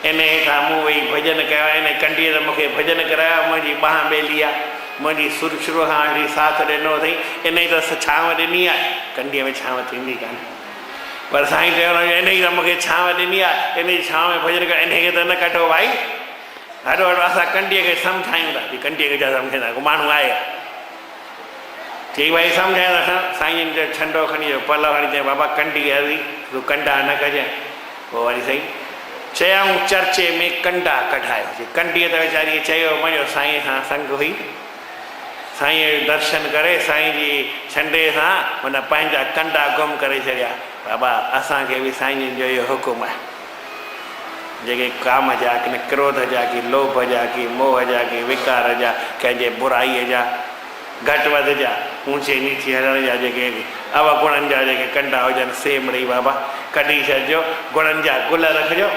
انهيء هيٺان مون ويهي ڀڄن ڪيو آهي، انهيء ڪنڊيء ته مون کي ڀڄن ڪرايا، منهنجي ٻانهن ٻيلي آهي، منهنجي شروع شروع کان وٺي ساٿ ڏنو اٿئي، انهيء ته ڇانو ڏني آهي. ڪنڊيء ۾ ڇانو ٿيندي ڪانهي. پر سائين چيو نه انهيء ته مون کي ڇانو ڏني آهي، انهيء جي ڇانو ۾ ڀڄن ڪيو، انهيء کي ته نه ڪڍو ڀائي. هٽو هٽو اسان ڪنڊيء کي سمجهايون ٿا. چي ڪنڊيء کي ڇا سمجهائيندا، ڪو ماڻهو آهي ڇا؟ چئي ڀائي سمجهايون ٿا. سائين جن چيو ڇنڊو کڻي چيو پلو کڻي چيائين بابا ڪنڊي هلي تون ڪنڊا نه ڪجانء. پوء وري سائين چيائون چرچي ۾ ڪنڊا ڪڍايو. چي ڪنڊيء ته ويچاريء چيو منهنجو سائين سان سنگ هئي. سائينء جو درشن ڪري سائين جي ڇنڊي سان هن پنهنجا ڪنڊا گم ڪري ڇڏيا. بابا اسان کي به سائين جن جو اهو حڪم آهي. جيڪي ڪام جا، ڪن ڪروڌ جا، ڪي لوڀ جا، ڪي موهه جا، ڪي وڪار جا، ڪنهن جي برائيء جا، گهٽ وڌ جا، اونچي نيچي هلڻ جا جيڪي اوگڻن جا جيڪي ڪنڊا هجن سي مڙئي بابا ڪڍي ڇڏجو، گڻن جا گل رکجو.